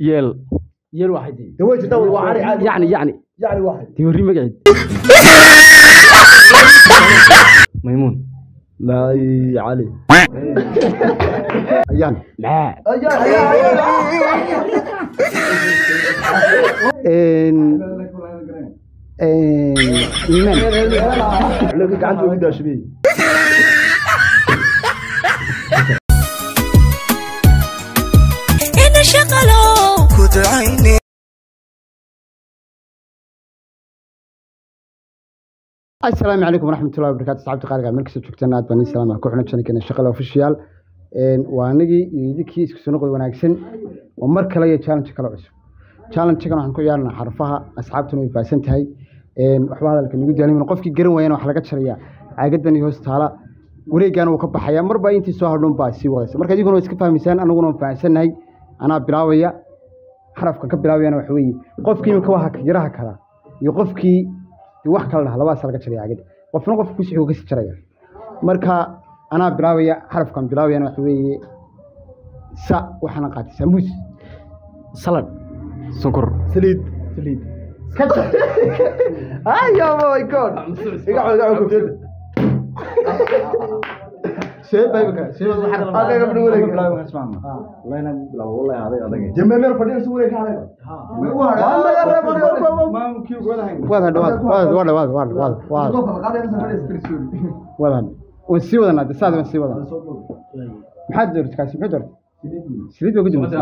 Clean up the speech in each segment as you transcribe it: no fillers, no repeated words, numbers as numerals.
Yeel. Yeel waxay. Dee way jirtaa, waa cari caadi. Yacni yacni. Yacni waxay. Tiwari magaceed. Maymuun. Maay Cali. Ayaan. Maxaa? Ayaa ayaa ayaa. Een een iimaan. Loogi gacanta ugu daashibay. إن شغلوا كدعيني. Asalaamu calaykum waraxmatullahi wabarakaatu, asxaabta qaaliga meel kasta joogtaan, aad baan idin salaama. Ku xidhan channelkeena Shaqala Official. Waa anigii iyo idinkii isku soo noqod wanaagsan oo mar kale iyo challenge kale cusub. Challenge-kan waxaan ku ciyaarnaa xarfaha, asxaabtuna way faahsan tahay. Waxba hadalka nagu daalin, qofkii garan waayana wax laga jarayaa caagadan iyo hoos taala, wareegaana wuu ka baxayaa marba intii soo hadhuun baa sii wadaysa. Marka idinkuna waa iska fahmaysaan, anaguna waan fahamsannahay. Anaa bilaabaya, xarafka ka bilaabayana waxa weeye qofkii imika waa yaraha kala iyo qofkii wax kala dhaha, labadaas laga jaraya caagada, qofna qofka ku sii kasii jaraya. Marka anaa bilaabaya, xarafkan bilaabayana waxa weeye sa, waxaana qaatay sambuus. Salad. Sonkor. Saliid. Saliid. Ay, oh my God. Iga cod, iga cod koofiyadda. See baa imika see baa xaraf. Adiga gabadha wareeg. Dee meel fadhiya si wareeg ka hadhay. Waad hadha, waad waad waad waad waad waad waad waad hadha, waan sii wadanaa de, saad waan sii wadanaa. Maxaad doortay? Kaasi muxuu doortay? Saliid baa ku jirta.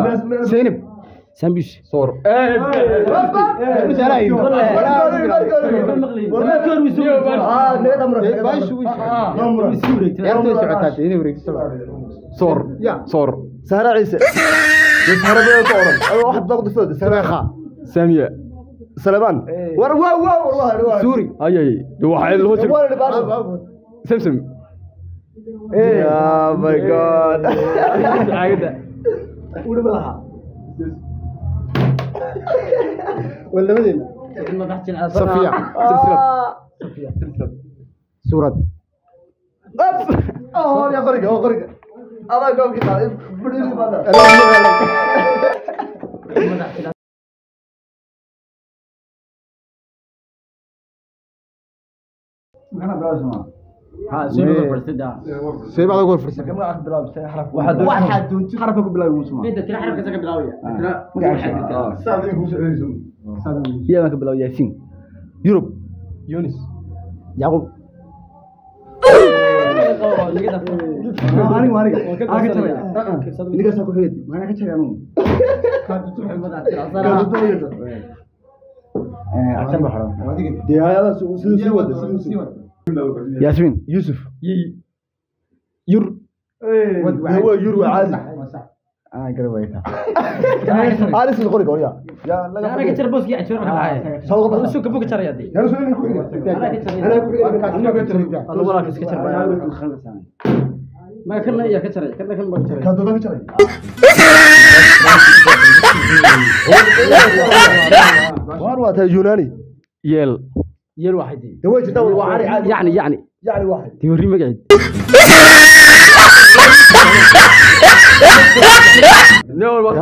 Zaynab. Sambuus. Soor. Ciyaarta way socotaa de, inay wareegto sabca. Soor. Ya. Soor. Sahra Ciise. Sahra baa ku oran. Adoo wax baa ku dhufto. Sabeekha. Saamiya. Salamaan. War waa waa wallahi waa. Suuri. Ayay. Waxay loo jir. Waa dhibaasho. Samsam. Oh my God. Caagada. Uri madaxa. Waa labadeena. Safiya. Silsilad. Silsilad. Suurad. Oh, ya qoriga, oh qoriga. Adaa goobkii qaaday. Buri badan. See baad ugu fursan. Iyadaan ka bilaabo Yaasiin. Yurub. Yunis. Yacquub. Yaasmiin. Yuusuf. Yur. Waa yur waa caadi. Aris qoriga oriya. Ya laga أنا كتر بوسكي عشان Soo qabo. سوق بوك ترى يدي. Ya soo ku xiga. أنا والله كتر ما كنا يا كتر كنا كنا بكتر. Ka dodo ka jaray. Waar waa tahay Yunani. Yeel. Yeel waxay. Dee way jirtaa, waa cari caadi. Yacni yacni. Yacni waxay. Tiwari magaceed.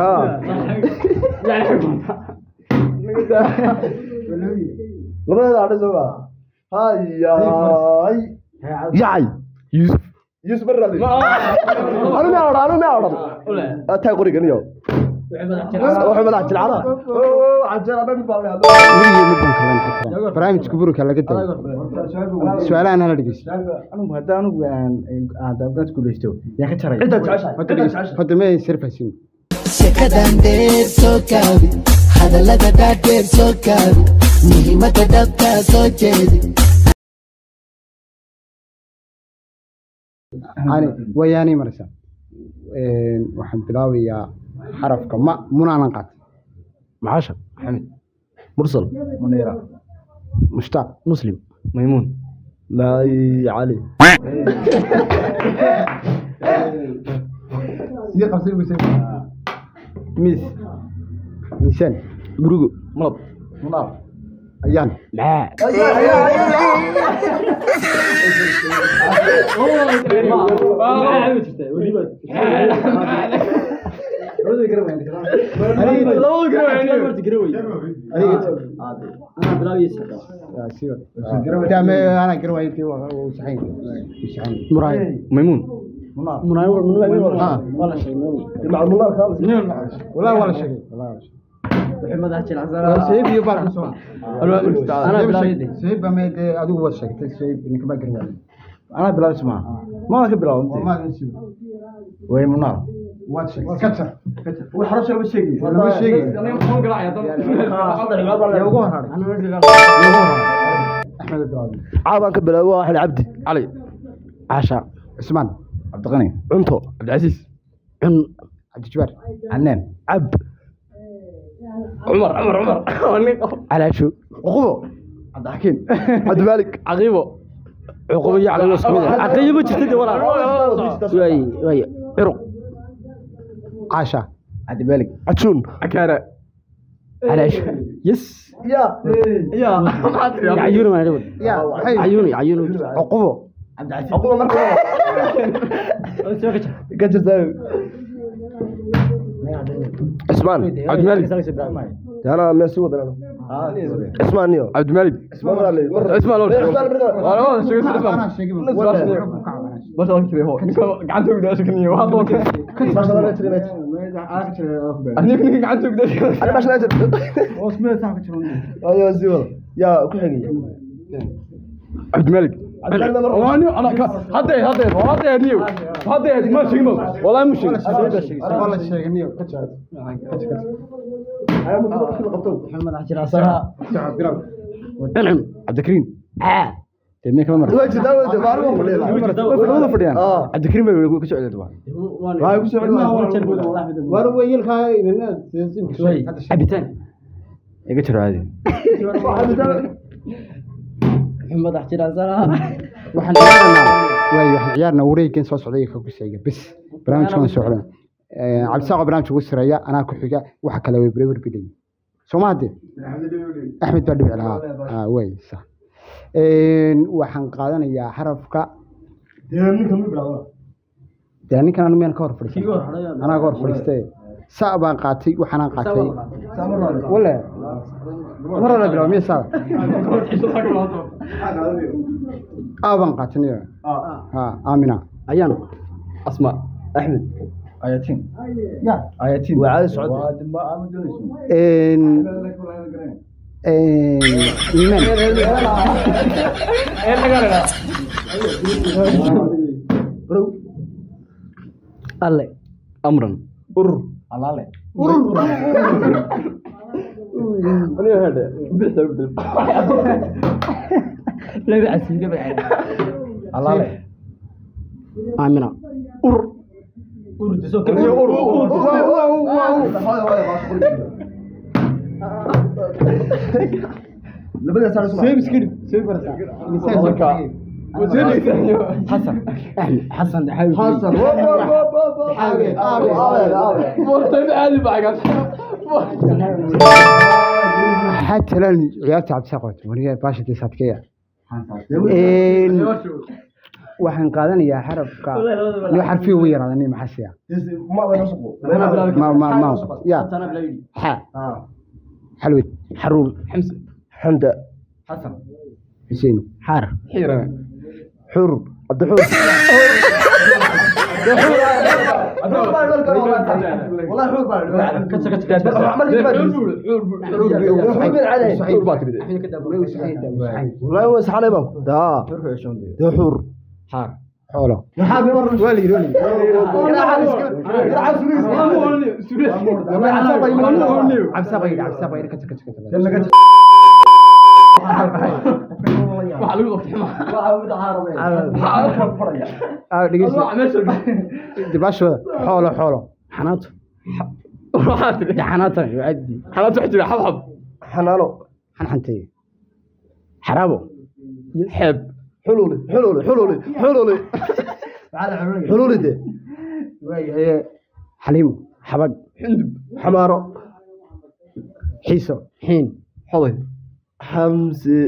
Ha. Labadeeda adhi soo ma. Hayay. Yacay. Yuusuf. Yusuf Barrali. Anu ma oran, anu ma oran. Taa qoriga niyo. Wuxuu madax jilcana. Oo, cajal anagu baa la Weligii ma baan kalan xitaa barnaamijka buruka laga dayo su'aalahan hala dhegeysto. Anigu hadda anigu aan aan guuleysto yaa ka jaray. Cidda jeceshahay. Hadda dhegeysto, hadda ma sirfaysin. Sheekadan dheer soo kaabi, hadallada dhaadheer soo kaabi, muhiimadda dhabtaa soo jeedi. Ani wayaanay maraysaa. Waxaan bilaabayaa xarafka ma, munaanan qaatay. Maxaasha. Maxamed. Mursal. Munira. Mushtaaq. Muslim. Maymuun. Maay Cali. Sii qabsay buu. Miis. Miisaan. Murugo. Malab. Munaaf. Ayaan. Maxaa? ما أنا ميمون ولا شيء سيب يبارك أنا بلاوي سيب ما أدو وشك سيب إنك ما قرأت أنا بلاوي اسمع ما أنا بلاوي أنت ما نسيب وين منار واتشك كتر وحرش ولا شيء ولا شيء أنا مو قراءة يا وجوه أحمد الدراوي عابان كبلاوي واحد عبدي علي عشاء عثمان عبد الغني عنتو عبد العزيز عن عبد الجبار عنان عب عمر عمر عمر على شو عقوبة عبد الحكيم عبد الملك عقيبه عقوبة عقيبه عقيبه جديد ولا وي وي عرق عاشا عبد الملك عتشون عكارة على شو يس يا يا عيوني ما يقول يا عيوني عيوني عقوبة عبد العزيز عقوبة مرة كتر عثمان عبد الملك انا ما سوى انا عثمان نيو عبد الملك عثمان عثمان انا عثمان بس انا كذي هو قعدت اقدر اشكني وهذا ما شاء الله تري انا قعدت اقدر انا ما شاء الله ايوه زيور يا كل حاجه عبد الملك انا انا هذا هذا هذا نيو هذا ما شيء والله مش والله شيء نيو كتر انا ممكن قبطو محمد عشر عصا انعم عبد الكريم تمي كم مرة وجه داود معروف ولا فديان عبد الكريم بيقول كسو عدد واي كسو عدد ورويل خاي عبتان iga jiro caadi محمد عشر عصا waxaan ciyaarnaa way waxaan ciyaarnaa wareeggan soo socday ka ku seega bis barnaamijkan soo xidhan cabdisaaq barnaamijka ugu sareeya anaa ku xiga waxa kale way brewer bilay Soomaade Axmed baa dhibic lahaa way sax waxaan qaadanayaa xarafka dee ninkan anu miyaan ka hor fadhiisan anaa ka hor fadhiistay saa baan qaatay waxaanaan qaatay wale mar hore bilaabo miya saa aa baan qaatay niyo ha aamina ayaan asma axmed ayatiin ya ayatiin waa caadi socod iimaan alle amran urur alaale laba casiiga baa alaale aamina urur xasan axmed xasan daxaawi حسن حتى الان ciyaarta cabdisaaq wato waniga baasha saadkeya waxaan qaadanayaa xarafka loo xarfiyo ugu yaraadan maxaa siya ma ma ma ya xa xalwid xaruur حمدة xasan xuseen xaar حور عبد الحور والله حور والله هو سحالي باب ده ده حور xaar xoolo cabdisaaq yidhi cabdisaaq yidhi kaca kaca kaca dhegeyso xoolo xoolo xanaanto xanaanta wacdi حنانو xanxantay xaraabo xeeb حلولي حلولي حلولي حلولي حلولي ده waayahay xaliimo xabag حمارو xiiso xiin xoday حمزة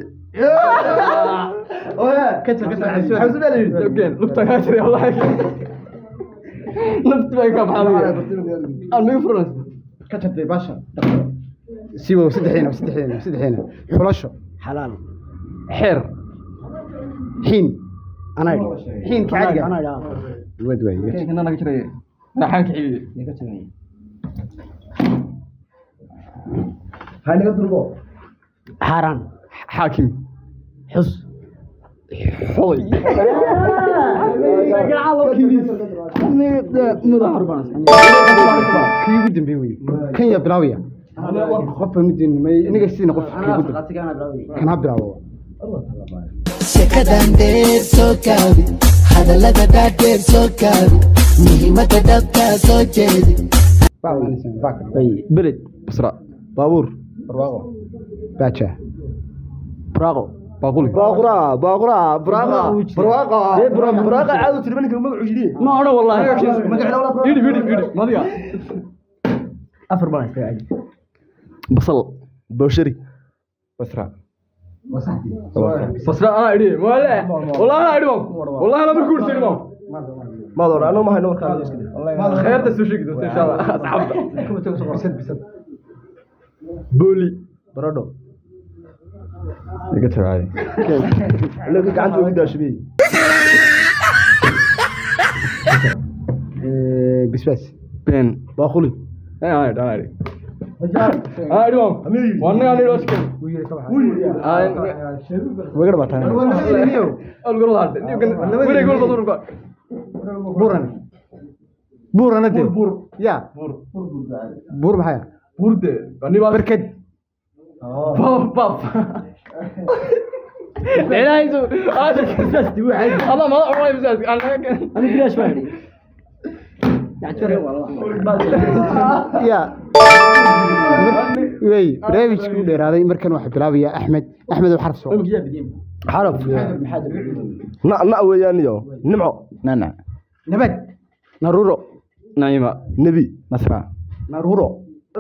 kaca kaca حمزة بقى lugta kaa jiray wallahi Nafti bay ka baxday. Aan ma furan. Ka jabtay baasha. Sii wado, saddexdiina, saddexdiina, saddexdiina. Xulasho. Xalaal. Xeer. Xiin. Anaa idhi. Xiin ka caadiga. Anaa idhi. Wad waay. Kana naga jiray. Raxan ka xigay. Haynaga durbo. Xaaraan. Xaakim. Xus. Xoday. Kii ugu dambeeyey wey. Kan yaa bilaabaya? Qof baan u diinay, may iniga siina qof kii ugu dambeeyey. Kan ha bilaabo. Shekadan dheer soo kaabi, hadallada dhaadheer soo kaabi, muhiimadda dhabtaa soo jeedi. Baa wanaagsan, baa ka. Beled. Basra. Baabuur. Barwaaqo. Baaja. Buraaqo. Baaquli. Baaqura, baaqura, buraaqa, buraaqa, buraaqa caadu tiri ninka magacu yidhi. Ma odhan wallahi. Yidhi, yidhi, yidhi. Madiga. Afar baan iskaga caji. Basal. Booshari. Basra. Basra ana idhi. Wala. Wallahi ana idhi. Wallahi ana markuu idhi. Maad oran, anuu ma hayno warkaa. Khayrta soo sheegi doonta insha Allah asxaabta. Bisad, bisad. Booli. Baradho. Iga tagay. Ilaa gacanta ugu daashibiyey. Bisbaas. Ben. Baaquli. Ana idhi, ana idhi. Ana idhi. Wannan ana idhi waskan. Way ga dhabataan. Algol hadde. Wareeg walba durka. Buuran. Buurana dee. Ya. Buur maxay? Burde. Ani baa Barkad. Baf baf. Ilaahay soo. Allah ma oranay bisbaas. Ani bilaash baan idhi. Ya. Wey, barnaamijkii u dheeraaday markan waxaa bilaabaya Axmed. Axmed oo xarf soo. Xaraf. Na na weeyaan iyo nimco. Nana. Nabad. Naruro. Naima. Nebi. Nasra. Naruuro.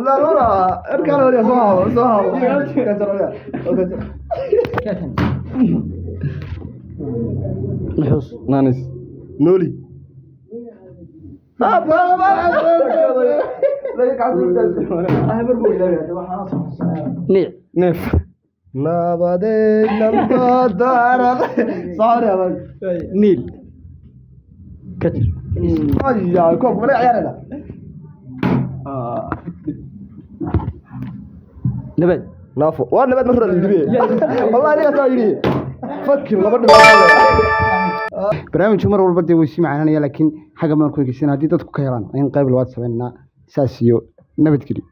Larura, erkaan waliya soo hawo, soo hawo. Ka jar waliya. Nuxuus. Nanis. Nooli. Niic. Neef. Nabadeed nabadaarad. Sorry abay. Niil. Ka jir. Ay, koob wala ciyaarayna. Nabad. Naafo. Waa nabad mar la yidhi. Wallahi aniga soo yidhi. Fakir laba dhibcood. Barnaamijku mar walba dee wuu sii macaananaya, laakiin xagga baan ku egeysan haddii dadku ka helaan in qayb labaad sameynaa. Saas iyo nabadgelyo.